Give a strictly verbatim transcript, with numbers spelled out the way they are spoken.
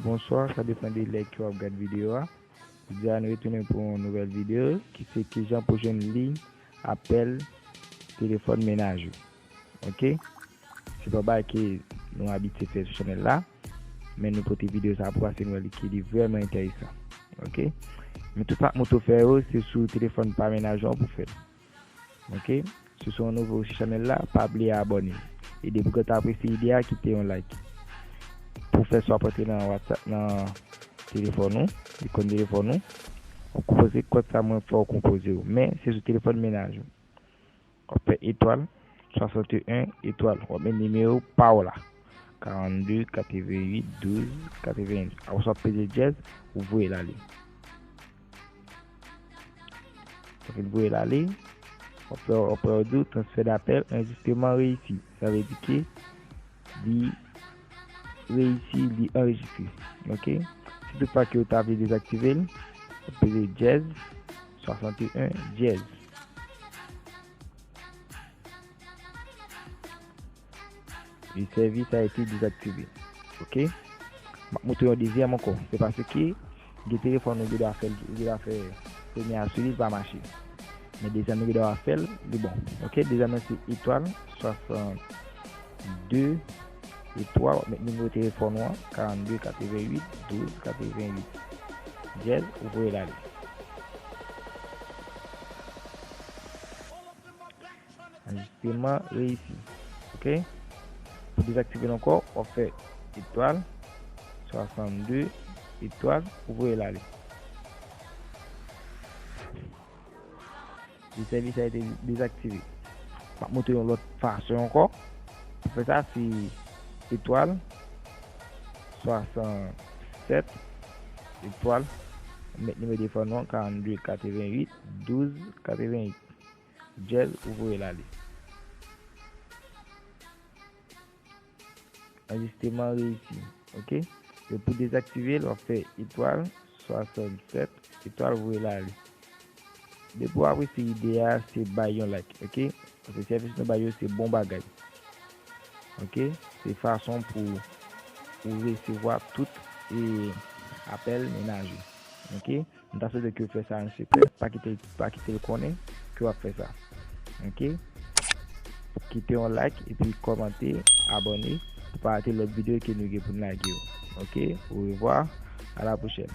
Bonswa, sa depann de lè ke w ap gad videyo a. Jodi a nou retounen pou yon nouvèl videyo ki se kijan pou jwenn liy apèl telefòn mennaj ou. Oke? Se pa bagay ke nou abitye fè sou chanèl la, men nou pote videyo sa pou paske nou wè li ke li vrèman enteresan. Oke? Men tout sa m tou fè yo, se sou telefòn pa mennaj ou an pou fè l. Oke? Si w se yon nouvo sou chanèl la, pa bliye abòne. E depi w ta apresye ide a, kite yon like. Pou fè sa w ap antre nan WhatsApp, nan telefòn ou, ikòn telefòn ou, w ap konpoze kòd sa mwen fè w konpoze w. Men, se sou telefòn mennaj ou. W ap fè etwal, swasanteyen, etwal. W ap met nimewo pa w la. Karannde, katrevenwit, douz, katrevenwit. Apre sa, w ap peze dyèz, ou voye l ale. Sa fin voye l ale. W ap wè, w ap wè yo di w transfè dapèl, anrejistreman reyisi. Sa vle di ke li reyisi, li anrejistre. Oke? Si toutfwa ke w ta vle dezaktive l, w ap peze dyèz, swasanteyen, dyèz. Le service a été désactivé. Oke? M ap montre yon dezyèm ankò. Se paske gen telefòn ou gen dwa fè, ou gen dwa fè premye a sou li, li pa mache. Men dezyèm ou gen dwa fè l, li bon. Oke? Dezyèm nan se etwal, swasannde, etwal, w ap met nimewo telefòn ou an, karannde, katrevenwit, douz, katrevenwit. Dyèz, ou voye l ale. Anrejistreman reyisi. Oke? Pou dezaktive l ankò, w ap fè etwal, swasanndde, etwal, ou voye l ale. Le service a été désactivé. M ap montre yon lòt fason ankò. Pou fè sa, se etwal, swasannsèt, etwal, met nimewo telefòn ou an, karannde, katrevenwit, douz, katrevenwit. Dyèz, ou voye l ale. Anrejistreman reyisi. Oke? E pou dezaktive l, w ap fè etwal, swasannsèt, etwal, voye l ale. Depi w apresye ide a, se bay yon like, oke? Paske sèvis nou bay yo, se bon bagay. Oke? Se fason pou ou resevwa tout, e, apèl mennaj ou. Oke? M ta swete ke w fè sa an sekrè. Pa kite, pa kite l konnen ke w ap fè sa. Oke? Kite yon like epi kòmante, abòne pou pa rate lòt videyo ke nou gen pou n lage yo. Oke? Orevwa. A la pwochèn.